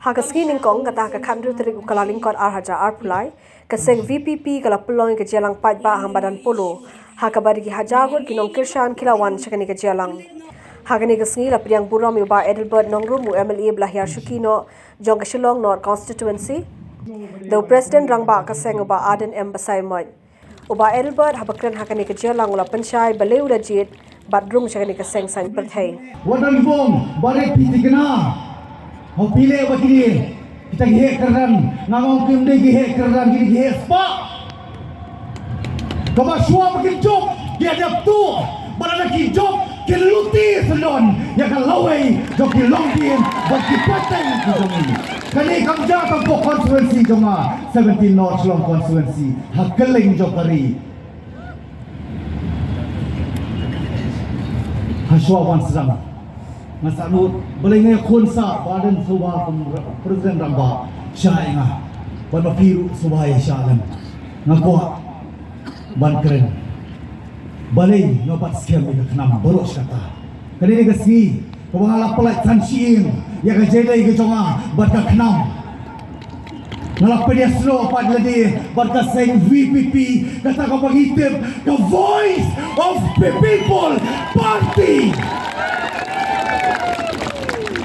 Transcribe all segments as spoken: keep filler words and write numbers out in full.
Ha ka sngi nyngkong, kata ha ka khathynriew tarik u Kyllalyngkot ar hajar arphew lai, ka seng V P P ka la pynlong ïa ka jingïalang paidbah ha Madan Polo, ha kaba da ki hajar ngut ki nongkyrshan ki la wan sha kane ka jingïalang. Ha kane ka sngi la pdiang burom ïa u Bah Adelbert Nongrum, u M L A ba la hiar shuki noh jong ka Shillong North Constituency, da u President Rangbah ka seng, u Bah Ardent M Basaiawmoit. U Bah Adelbert, haba kren ha kane ka jingïalang, u la pynshai balei u la jied bad rung sha kane ka seng saiñ pyrthei. Wat don bong barit phi thikna. Haba phi leh ba kine kita ki heh kyrdan, nga ong kim dei ki heh kyrdan, kine ki heh spah. Kaba shuwa ba kin jop ki la dep tuh, ba lada ki jop kin luti syndon ïa ka lawei jong ki longdien bad ki pateng ki jong ngi. Kane kam jia tang hapoh constituency jong nga, seventeen North Shillong constituency, ha kylleng jong ka ri. Hashwa wan sdang, nga sahnud balei nga ïakhun sah Bah Ardent Suba kum President Rangbah sha ïa nga, bad ma phi ruh Suba ïa sha lem. Nga kwah ban kren balei nga bat skhem ïa ka KHNAM baroh shi katta. Kane dei ka sngi kaba nga la pyllait san shi ïing ïa ka jingïadei ka jong nga bad ka KHNAM. Nga la pynïasnoh pat lade bad ka seng V P P, kata kaba ngi tip ka Voice of the People Party.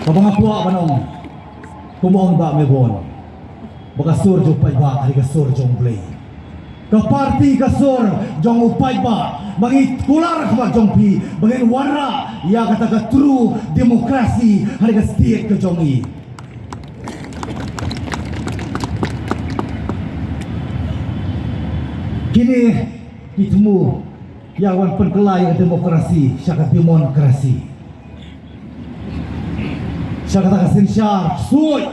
Kaba nga kwah ban ong, kumba ong Bah Mebon, ba ka sur jong u paidbah ka dei ka sur jong U Blei. Ka party ka sur jong u paidbah, ba ngi kular ha khmat jong phi ba ngin wanrah ïa kata ka true democracy ha ka state ka jong ngi. Kine ki thmu ïa wan pynkylla ïa ka democracy sha ka democracy. Sha kata ka synshar ksuid,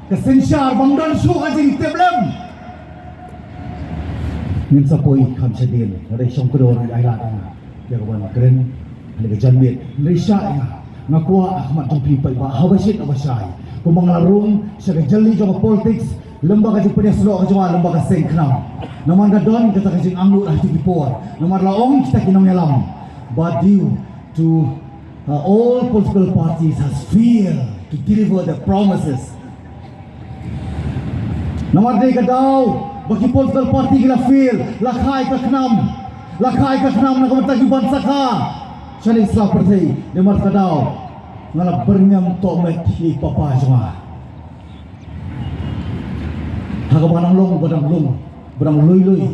ka synshar bym don shuh ka jingtip lem. Ngin sa poi kham shadien, nga dei shong kdor ïa ai lad ïa ka ban kren ha ka janmiet. Nga dei sha ïa nga, nga kwah ha khmat jong phi paidbah, haba shit haba shai, kumba nga la rung sha ka jylli jong ka politics lem bad ka jingpynïasnoh ka jong nga lem bad ka seng KHNAM. Namar ka don kata ka jingangnud ha kito ki por, namar la ong kita ki nongïalam ba due to, uh, all political parties has failed to deliver their promises. Namar dei ka daw ba ki political party ki la fail, la kha ïa ka KHNAM, la kha ïa ka KHNAM na ka bynta ki ban sakha shane sla pyrthei. Namar ka daw nga la byrngem tohmet ïa i papa jong nga. Ha kaba nang long ba dang long ba dang lui lui.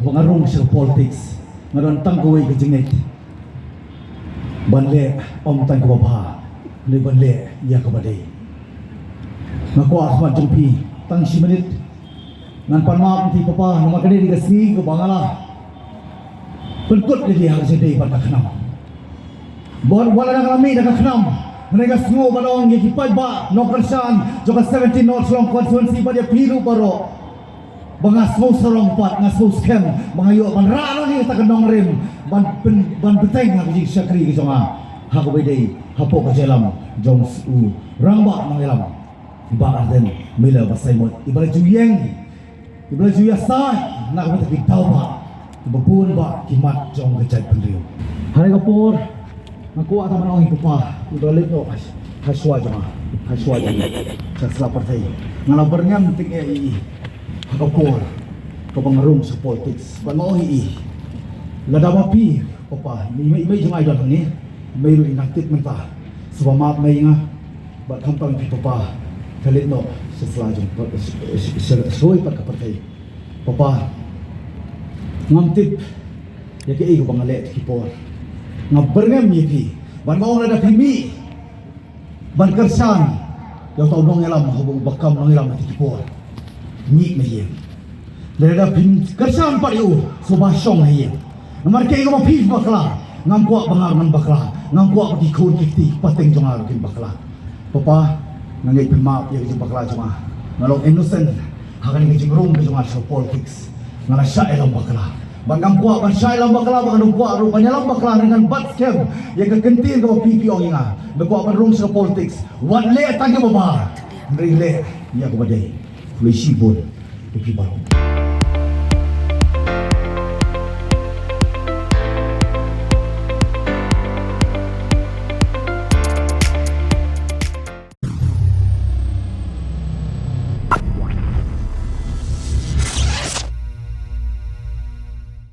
Haba nga rung sha ka politics, nga don tang kawei ka jingngeit, ban leh ym tang kaba bha, hynrei ban leh ïa kaba dei. Nga kwah ha khmat jong phi tang shi minit, ngan pan map ïa phi papa, namar kane dei ka sngi kaba nga la pynkut lade ha ka jingïadei bad ka KHNAM. Bad wat lada nga la mih na ka KHNAM, nga dei ka sngew ban ong ïa ki paidbah nongkyrshan jong ka seventeen North Shillong constituency bad ïa phi ruh baroh, ba nga sngew sarong pat, nga sngew skhem ba nga ïoh ban rah noh ïa kata ka nongrim ban pyn-, ban bteng ha ka jingshakri ka jong nga ha kaba dei hapoh ka jingïalam jong u Rangbah Nongïalam, Bah Ardent Miller Basaiawmoit, iba la ju ïeng, iba la ju ïasaid na ka bynta ki daw bah kiba bun bah ki mat jong ka jaitbynriew. Ha kane ka por nga kwah tang ban ong ïa i papa, iba la leit noh ha shuwa jong nga, ha shuwa jong nga sha sla pyrthei. Nga la byrngem tyngeh ïa i ha ka por kaba nga rung sha politics, bad nga ong ïa i, lada ma phi papa, i mei, i mei jong nga i don hangne, i mei ruh i nang tip mynta, sngewbha map mei ïa nga. Bad khamtam ïa phi papa, ka leit noh sha sla jong, sha, sha, sha, sha shuwa pat ka pyrthei. Papa, ngam tip ïa kaei kaba nga leh ha ki por. Nga byrngem ïa phi, bad nga ong lada phi mih ban kyrshan ïa uta u nongïalam, uba kam nongïalam ha ki por, mih na ïing. Lada phin kyrshan pat ïa u, sngewbha shong ha ïing. Namar kaei kaba phi bakla, ngam kwah ba nga ruh ngan bakla, ngam kwah ba ki khun ki kti ki pateng jong nga ruh kin bakla. Papa, nga ngeit phin map ïa ka jingbakla jong nga. Nga long innocent ha kane ka jingrung ka jong nga sha politics. Nga la shah ïalam bakla, bad ngam kwah ban shah ïalam bakla, bad ngam kwah ruh ban ïalam bakla, hynrei ngan bat skhem ïa ka kyntien kaba phi, phi ong ïa nga, me kwah ban rung sha politics, wat leh tang ïa kaba bha, hynrei leh ïa kaba dei. Khublei shibun ïa phi baroh.